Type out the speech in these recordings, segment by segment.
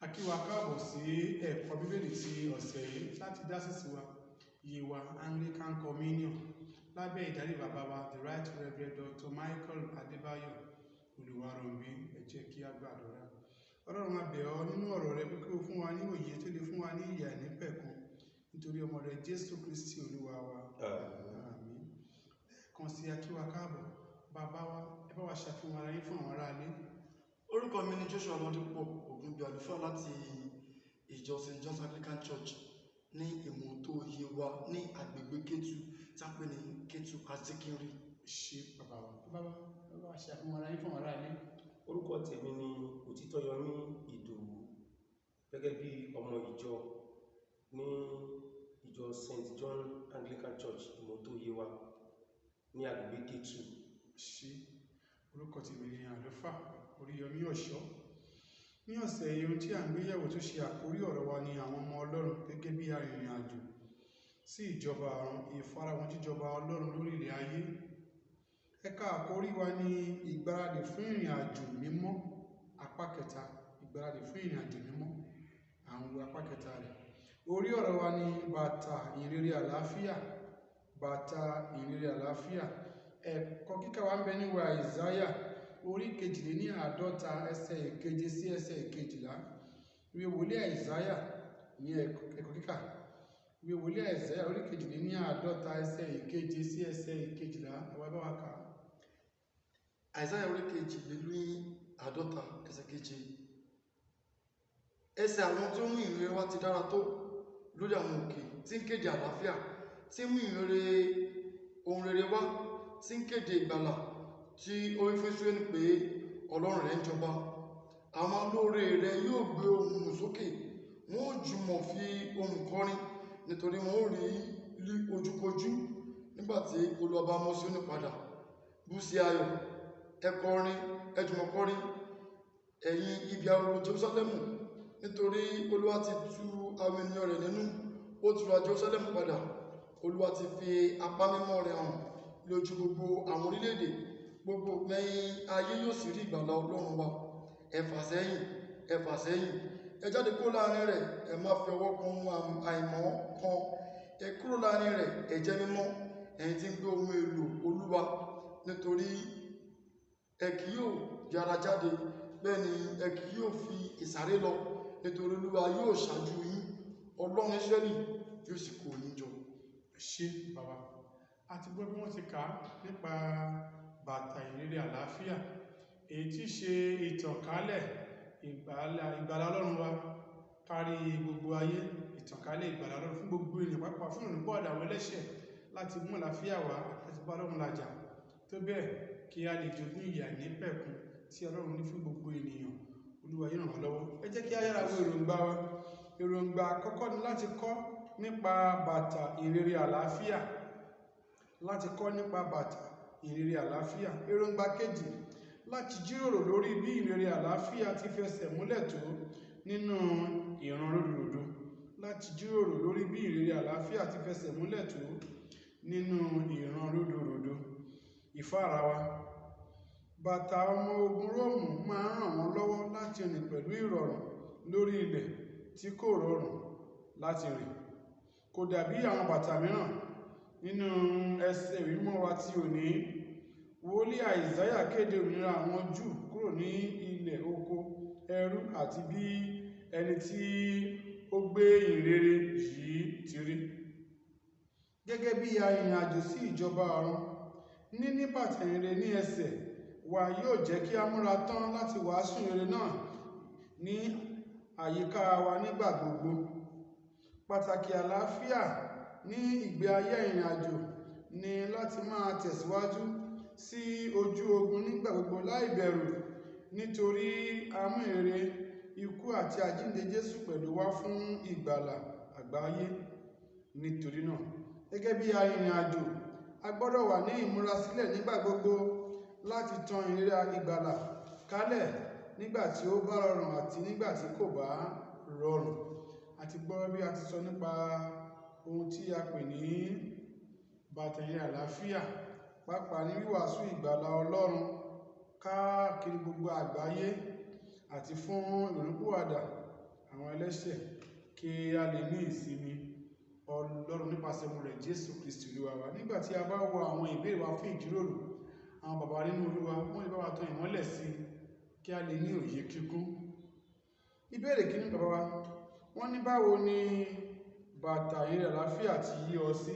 A kí wa káàbọ̀ sí ẹ̀kọ́ Bíbélì ti ọ̀sẹ̀ yìí láti dásìsì wa, Yewa Anglican Communion, lábẹ́ ìdarí bàbá wa, The Right Reverend Dr. Michael Adébáyọ̀ Olúwarọ̀mbí. Ẹ jẹ́ kí a gbàdúrà. Ọlọ́run, a bẹ̀ ọ́ nínú ọ̀rọ̀ rẹ pé kí o fún wa ní òye tó lè fún wa ní ìyè àìnípẹ̀kun, nítorí ọmọ rẹ Jésù Kristi Olúwa wa. Àmín. Lẹ́ẹ̀kan sí, a kí wa káàbọ̀. Bàbá wa, ẹ bá wa ṣàfihàn ara yín fún àwọn aráalé. Orúkọ mi ni Joshua Ọlọ́dúnpọ̀ Ògúnbí, àlùfáà láti ìjọ St John's Anglican Church ní Ìmọ̀tó Yewa ní agbègbè Kétu tí a ń pè ní Kétu Azikinri. Ṣé bàbá wa. Bàbá wa, ẹ bá wa ṣàfihàn ara yín fún àwọn aráalé. Orúkọ tèmi ni Òtítọ́yọmí Ìdòwú, gẹ́gẹ́ bí ọmọ ìjọ ní ìjọ St John Anglican Church, Ìmọ̀tó Yewa ní agbègbè Kétu. Ṣé. Orúkọ tèmi ni Àlùfáà Oríyọmí Ọ̀ṣọ́. Ní ọ̀sẹ̀ yìí, ohun tí à ń gbé yẹ̀wò tó ṣe àkórí ọ̀rọ̀ wa ni àwọn ọmọ Ọlọ́run gẹ́gẹ́ bí arìnrìn àjò sí ìjọba ọ̀run, ìfarahàn jíjọba Ọlọ́run lórí ilẹ̀ ayé. Ẹ̀ka àkórí wa ní ìgbáradì fún ìrìn àjò mímọ́, apá kẹta. Ìgbáradì fún ìrìn àjò mímọ́, à ń wo apá kẹta rẹ̀. Orí ọ̀rọ̀ wa ní bàtà ìrere àlàáfíà, bàtà ìrere àlàáfíà. Ẹ̀kọ́ kíkà wa ń bẹ níwà Àìsáyà orí 52, ẹsẹ̀ 7 sí ẹsẹ̀ 12. Ìwé wòlíì Àìsáyà ní ẹ̀kọ́ kíkà. Ìwé wòlíì Àìsáyà orí 52, ẹsẹ̀ 7 sí ẹsẹ̀ 12. Ẹ wá bá wa kà á. Àìsáyà orí 52, ẹsẹ̀ 7. Ẹsẹ̀ àwọn tí ó mú ìrere wá ti dára tó lórí àwọn òkè, tí ń kéde àlàáfíà, tí ń mú ìrere ohun rere wá, tí ń kéde ìgbàlà, tí ó wí fún Ísírẹ́lì pé Ọlọ́run rẹ̀ ń jọba. Àwọn olóore rẹ̀ yóò gbé ohùn sókè, wọn ó jùmọ̀ fi ohùn kọrin, nítorí wọn ó rí lí ojúkojú nígbà tí Olúwa bá mú Síónì padà. Bú sí ayọ̀, ẹ kọrin, ẹ jùmọ̀ kọrin, ẹ̀yin ibi ahoro Jerúsálẹ́mù, nítorí Olúwa ti tu àwọn ènìyàn rẹ̀ nínú, ó ti ra Jerúsálẹ́mù padà. Olúwa ti fi apá mímọ́ rẹ̀ hàn lójú gbogbo àwọn orílẹ̀-èdè. Gbogbo òpin ayé yóò sì rí ìgbàlà Ọlọ́run wa. Ẹ fà sẹ́yìn, ẹ fà sẹ́yìn, ẹ jáde kúrò láàrin rẹ̀, ẹ má fi ọwọ́ kan ohun àìmọ́ kan. Ẹ kúrò láàrin rẹ̀, ẹ jẹ́ mímọ́, ẹ̀yin tí ń gbé ohun èlò Olúwa, nítorí ẹ kì yóò yára jáde, bẹ́ẹ̀ ni ẹ kì yóò fi ìsáré lọ, nítorí Olúwa yóò ṣáájú yín, Ọlọ́run Ísírẹ́lì yóò sì kó yín jọ. Ṣé bàbá. A ti gbọ́ bí wọ́n ti kà á nípa bàtà ìrírí àlàáfíà, èyí tí í ṣe ìtànkálẹ̀ ìgbàlà Ọlọ́run wa kárí gbogbo ayé, ìtànkálẹ̀ ìgbàlà Ọlọ́run fún gbogbo ènìyàn, pàápàá fún ìrònúpìwàdà àwọn ẹlẹ́ṣẹ̀, láti mú àlàáfíà wá láti bá Ọlọ́run làjà, tó bẹ́ẹ̀ kí a lè jogún ìyè àìnípẹ̀kun tí Ọlọ́run ní fún gbogbo ènìyàn. Olúwa yóò ràn wá lọ́wọ́. Ẹ jẹ́ kí a yára wo èròǹgbà wa. Èròǹgbà àkọ́kọ́ ni láti kọ́ nípa bàtà ìrere àlàáfíà, láti kọ́ nípa bàtà ìrere àlàáfíà. Èròǹgbà kejì, láti jíròrò lórí bí ìrere àlàáfíà ti fẹsẹ̀ múlẹ̀ tó nínú ìran rúdurùdu, láti jíròrò lórí bí ìrere àlàáfíà ti fẹsẹ̀ múlẹ̀ tó nínú ìran rúdurùdu. Ìfáàrà wa: bàtà ọmọ ogun Róòmù máa ń ràn wọ́n lọ́wọ́ láti rìn pẹ̀lú ìrọ̀rùn lórí ilẹ̀ tí kò rọrùn láti rìn. Kò dàbí àwọn bàtà mìíràn. Nínú ẹsẹ̀ mímọ́ wa tí òní, wòlíì Àìsáyà kéde òmìnira àwọn Júù kúrò ní ilẹ̀ oko ẹrú àti bí ẹni tí ó gbé ìrere yìí ti rí. Gẹ́gẹ́ bí arìnrìn àjò sí ìjọba ọ̀run, níní bàtà ìrere ní ẹsẹ̀ wa yóò jẹ́ kí a múra tán láti wàásù ìrere náà ní àyíká wa nígbà gbogbo. Pàtàkì àlàáfíà ní ìgbé ayé ìrìn àjò ní láti máa tẹ̀síwájú sí ojú ogun nígbà gbogbo láì bẹ̀rù, nítorí a mú ìrere ikú àti àjíǹde Jésù pẹ̀lú wá fún ìgbàlà àgbáyé. Nítorí náà, gẹ́gẹ́ bí arìnrìn àjò, a gbọ́dọ̀ wà ní ìmúrasílẹ̀ nígbà gbogbo láti tan ìrere ìgbàlà kálẹ̀ nígbà tí ó bá rọrùn àti nígbà tí kò bá rọrùn. A ti gbọ́ bí a ti sọ nípa ohun tí a pè ní bàtà ìrere àlàáfíà, pàápàá ní wíwàásù ìgbàlà Ọlọ́run káàkiri gbogbo àgbáyé àti fún ìrònúpìwàdà. àwọn ẹlẹ́ṣẹ̀ kí a lè ní ìsinmi Ọlọ́run nípasẹ̀ ọmọ rẹ̀ Jésù Kristi Olúwa wa. Nígbà tí a bá wo àwọn ìbéèrè wa fún ìjíròrò, àwọn bàbá nínú Olúwa wọ́n lè bá wa tan ìmọ́lẹ̀ sí i kí a lè ní òye kíkún. Ìbéèrè kìíní, bàbá wa, wọ́n ní báwo ni bàtà ìrírí àlàáfíà ti yí ọ sí?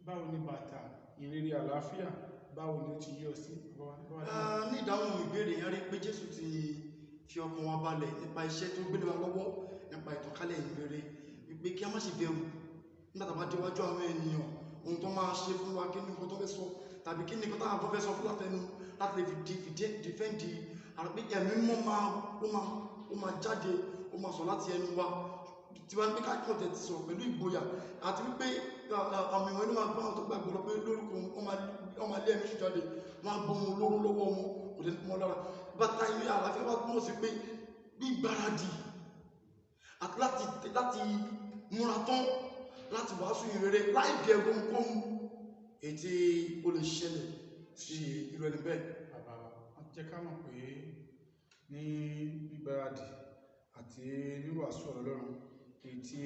Báwo ni bàtà ìrírí àlàáfíà, báwo ni ó ti yí ọ sí? Bàbá wa, bàbá wa. Ní ìdáhùn ìbéèrè yẹn, rí pé Jésù ti fi ọkàn wa balẹ̀ nípa iṣẹ́ tó gbélé wa lọ́wọ́, nípa ìtànkálẹ̀ ìhìnrere, wípé kí a má ṣe bẹ̀rù nígbà tá a bá déwájú àwọn ènìyàn, ohun tó máa ṣe fún wa, kí ni nǹkan tó fẹ́ sọ tàbí kí ni nǹkan táwọn kan fẹ́ sọ fún látẹnu láti lè fi defend àrùn, pé Ẹ̀mí Mímọ́ máa ó máa jáde, ó máa sọ láti ẹnu wa tí wọ́n ní pé ká kàn tẹ̀ ti sọ̀rọ̀ pẹ̀lú ìgboyà, àti wípé àmì ìwọ̀n inú máa gbọ́ àwọn tó gbàgbọ́ lọ pé lórúkọ òun, wọ́n máa lé ẹ̀mí èṣù jáde, wọ́n á gbọ́ ohun olóró lọ́wọ́ wọn, kò dé mọ́ lára. Bàtà ìrírí àlàáfíà wá túmọ̀ sí pé gbígbáradì àti láti múra tán láti wàásù ìrere láì bẹ̀rù ohunkóhun èyí tí ó lè ṣẹlẹ̀ sí irú ẹni bẹ́ẹ̀. Bàbá wa, wọ́n jẹ́ ká mọ̀ pé ní gbígbáradì àti wíwàásù ọ̀rọ̀ Ọlọ́run èyí tí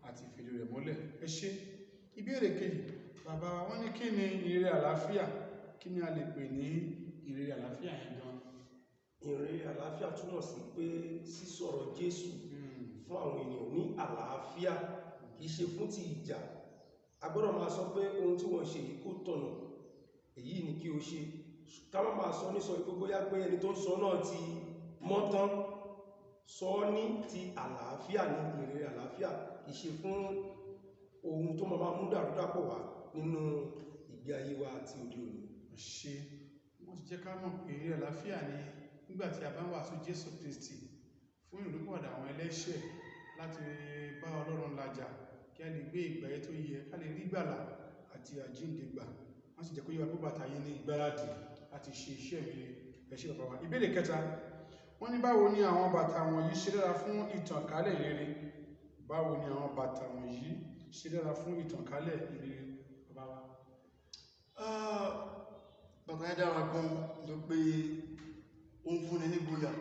a ti fìdí rẹ̀ múlẹ̀. Ẹ ṣé. Ìbéèrè kejì, bàbá wa, wọ́n ní kí ni ìrírí àlàáfíà? Kí ni a lè pè ní ìrírí àlàáfíà yẹn gan? Ìrere àlàáfíà túmọ̀ sí pé sísọ̀rọ̀ Jésù fún àwọn ènìyàn ní àlàáfíà, kìí ṣe fún ti ìjà. A gbọ́dọ̀ máa sọ pé ohun tí wọ́n ṣe yìí kò tọ̀nà, èyí ni kí o ṣe. Ká má máa sọ ní sọ pé bóyá pé ẹni tó ń sọ náà ti mọ́ tán. Sọ ní ti àlàáfíà ní ìrere àlàáfíà, kìí ṣe fún ohun tó máa mú dàrúdàpọ̀ wá nínú ìgbé ayé wa àti òde òní. Ṣe wọ́n ti jẹ́ ká mọ̀ pé ìrírí àlàáfíà ni nígbà tí a bá ń wàásù Jésù Kristi fún ìrònúpìwàdà àwọn ẹlẹ́ṣẹ̀, láti bá Ọlọ́run làjà, kí a lè gbé ìgbé ayé tó yẹ, ká lè rí ìgbàlà àti àjíǹde gbà. Wọ́n sì jẹ́ kó yé wa pé bàtà yìí ní ìgbáradì láti ṣe iṣẹ́ ìrere. Ẹ ṣé, bàbá wa. Ìbéèrè kẹta, wọ́n ní báwo ni àwọn bàtà wọ̀nyí ṣe dára fún ìtànkálẹ̀ ìrere? Báwo ni àwọn bàtà wọ̀nyí ṣe dára fún ìtànkálẹ̀ ìrere, bàbá wa? Bàtà yẹn dára gan ló pé ó ń fúnni nígboyà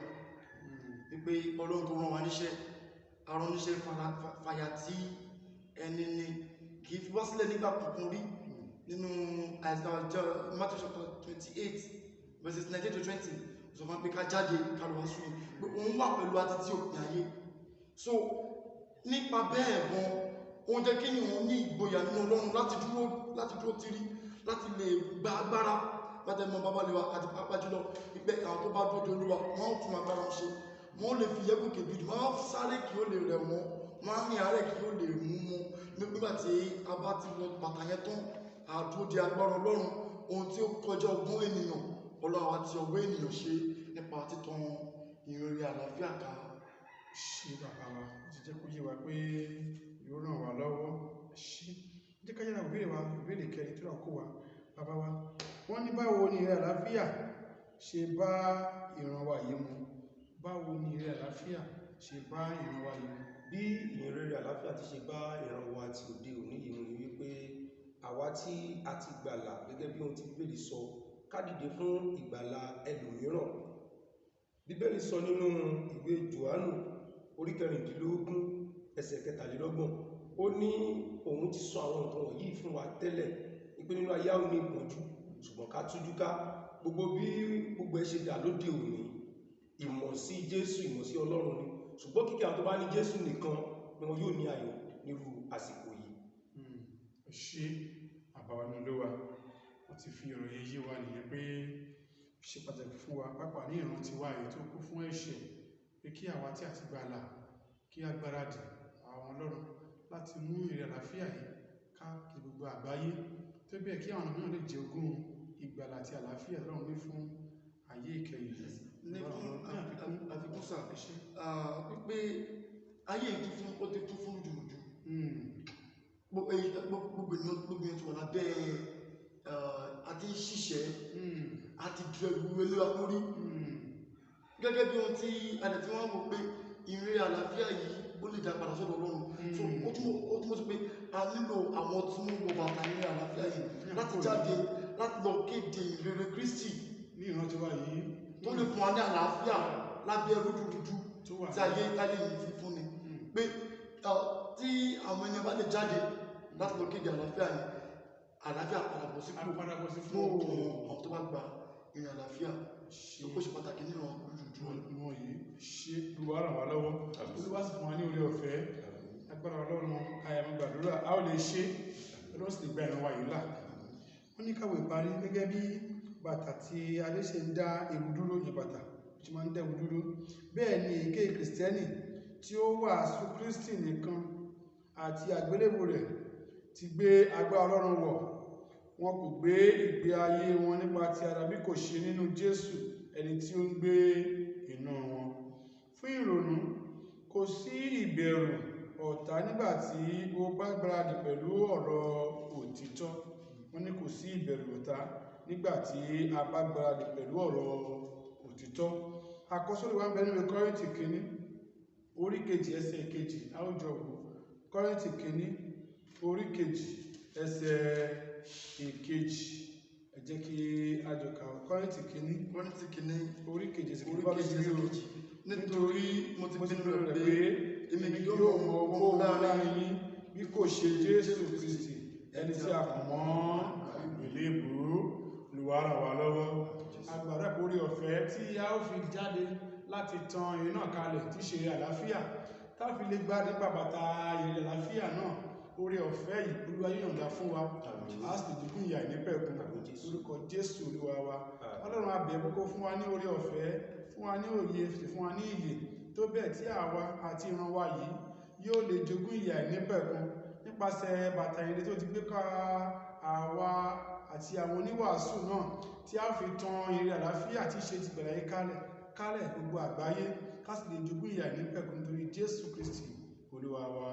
wípé Ọlọ́run tó rán wa níṣẹ́, arán níṣẹ́ fàyà tí ẹni ni kì í fi wá sílẹ̀ nígbà kankan rí. Nínú Isaiah, Matthew chapter 28 verses 19 to 20, sọ fún wa pé ká jáde, ká lọ wàásù yìí, pé òun wà pẹ̀lú wa títí òpin ayé. So nípa bẹ́ẹ̀ gan, ó ń jẹ́ kí èèyàn ní ìgboyà nínú Ọlọ́run láti dúró tiri, láti lè gba agbára láti ẹnu bàbá lè wa, àti pàápàá jùlọ wípé àwọn tó bá dúró de Olúwa, wọ́n ó tún agbára wọn ṣe, wọ́n lè fi ìyẹ́ gòkè bí idì, wọ́n á sáré kí ó lè rẹ̀ wọ́n, wọ́n á rìn àárẹ̀ kí ó lè mú wọn. Nígbà tí a bá ti wọ bàtà yẹn tán, a dúró de agbára Ọlọ́run, ohun tí ó kọjá ọgbọ́n ènìyàn, Ọlọ́run àti ọgbọ́n ènìyàn ṣe nípa títan ìrere àlàáfíà ká. Ṣé, bàbá wa, ó ti jẹ́ kó yé wa pé yóò ràn wá lọ́wọ́. Ṣé jẹ́ ká yára ìbéèrè wa. Ìbéèrè kẹrin tó rà kó wa, bàbá wa, wọ́n ní báwo ni ìrere àlàáfíà ṣe bá ìran wa yìí mu? Báwo ni ìrere àlàáfíà ṣe bá ìran wa yìí mu? Bí ìrere àlàáfíà ti ṣe bá ìran wa ti òde òní yìí mu ni wípé àwa tí a ti gbàlà, gẹ́gẹ́ bí ohun tí Bíbélì sọ, ká dìde fún ìgbàlà ẹlòmíràn. Bíbélì sọ nínú ìwé Jòhánù orí 16 ẹsẹ̀ 33, ó ní òun ti sọ àwọn nǹkan wọ̀nyí fún wa tẹ́lẹ̀ wípé nínú ayé a ó ní ìpọ́njú, ṣùgbọ́n ká tújú ká. Gbogbo bí gbogbo ẹ ṣe dà lóde òní, ìmọ̀ sí Jésù, ìmọ̀ sí Ọlọ́run ni, ṣùgbọ́n kíkẹ́ àwọn tó bá ní Jésù nìkan ni wọn yóò ní ayọ̀ nírú àsìkò yìí. Ṣé, bàbá wa ní Olúwa, wọ́n ti fi ọ̀rọ̀ yẹn yé wa nìyẹn pé ó ṣe pàtàkì fún wa, pàápàá ní ìran tiwa èyí tó kún fún ẹ̀ṣẹ̀, pé kí àwa tí a ti gbàlà kí a gbáradì àwọn Ọlọ́run láti mú ìrere àlàáfíà yìí káàkiri gbogbo àgbáyé, tó bẹ́ẹ̀ kí àwọn mìíràn lè jẹ ogún ìgbàlà àti àlàáfíà Ọlọ́run ní fún ayé ìkẹyìn yìí. Ní fún Ní àfikún. àfikún sà, Ẹ ṣé. Wípé ayé yìí kún fún, ó ti kún fún rúdurùdu. Gbogbo ènìyàn ti wà lábẹ́ àti ń ṣiṣẹ́ àti ju ẹrù eléwa lórí, gẹ́gẹ́ bí ohun tí a lè tí wọ́n wò pé ìrere àlàáfíà yìí, ó lè dá padà sọ́dọ̀ Ọlọ́run. So ó túmọ̀ sí pé a nílò àwọn tí wọ́n wọ bàtà ìrere àlàáfíà yìí láti jáde láti lọ kéde ìrere Kristi Ní ìran tiwa yìí tó lè fún wa ní àlàáfíà lábẹ́ rúdurùdu. Tó Tó wà tí ayé táyé yìí fi fún ni pé tí àwọn ènìyàn bá lè jáde láti lọ kéde àlàáfíà yìí, àlàáfíà padà bọ̀ sípò Apadàbọ̀ sí fún fún àwọn tó bá gba ìrìn àlàáfíà. Ṣe Ó ṣe pàtàkì nínú ojoojúmọ́. Wọn yìí ṣe, Olúwa ràn wá lọ́wọ́. Olúwa sì fún wa ní oore ọ̀fẹ́. Agbára Ọlọ́run, àyàmú gbàdúrà, a ó lè ṣe, Ọlọ́run sì lè gba ìran wa yìí là. Wọ́n ní káwé parí gẹ́gẹ́ bí bàtà tí adé ṣe ń dá ewu dúró ní bàtà tí máa ń dá ewu dúró, bẹ́ẹ̀ ni èké Kìrìsìtẹ́nì tí ó wàásù Kristi nìkan àti àgbélébù rẹ̀ ti gbé agbára Ọlọ́run wọ̀. Wọn kò gbé ìgbé ayé wọn nípa ti ara bí kò ṣe nínú Jésù, ẹni tí ó ń gbé inú wọn. Fún ìrònú: kò sí ìbẹ̀rù ọ̀tá nígbà tí ó bá gbáradì pẹ̀lú ọ̀rọ̀ òtítọ́. Wọ́n ní kò sí ìbẹ̀rù ọ̀tá nígbà tí a bá gbáradì pẹ̀lú ọ̀rọ̀ òtítọ́. Àkọsílẹ̀ wa ń bẹ nínú Kọ́ríńtì kìíní orí 2 ẹsẹ̀ 2. Àwùjọ wò Kọ́ríńtì kìíní orí 2 ẹsẹ̀ 2. Ẹ jẹ́ kí a jọ kà. Kọ́ríńtì kìíní Kọ́ríńtì kìíní orí 2 ẹsẹ̀ orí 2. Bá ló 2 ti rí ẹsẹ̀ o? 2. Nítorí mo ti pinnu rẹ̀ pé pé èmi èmi yóò yóò mọ mọ ohun ohun láàrin láàrin yín bí kò ṣe Jésù Kristi, ẹni tí a kàn mọ́ àgbélébùú. Olúwa ràn wá lọ́wọ́. Agbára orí ọ̀fẹ́ tí a ó fi jáde láti tan iná kalẹ̀ tí ṣe àlàáfíà, tá fi lè gbá nípa bàtà ìrìn àlàáfíà náà, orí ọ̀fẹ́ yìí, Olúwa yóò yọ̀ǹda fún wa. Àmín. A sì dínkù ìyà ìnípẹ̀kun. Àmín, Jésù. Lórúkọ Jésù Olúwa wa. Àmín. Ọlọ́run, a bẹ̀ ẹ́ kó fún wa ní orí ọ̀fẹ́, fún wa ní òye, sì fún wa ní ìyè tó bẹ́ẹ̀ tí àwa àti ìran wa yìí yóò lè jogún ìyà ìnípẹ̀kun nípasẹ̀ bàtà ìrere tó ti gbé ká àwa àti àwọn oníwàásù náà, tí a fi tan ìrere àlàáfíà tí í ṣe ti gbàlà yìí kálẹ̀ kálẹ̀ gbogbo àgbáyé, ká sì lè jogún ìyà ìnípẹ̀kun nítorí Jésù Kristi Olúwa wa.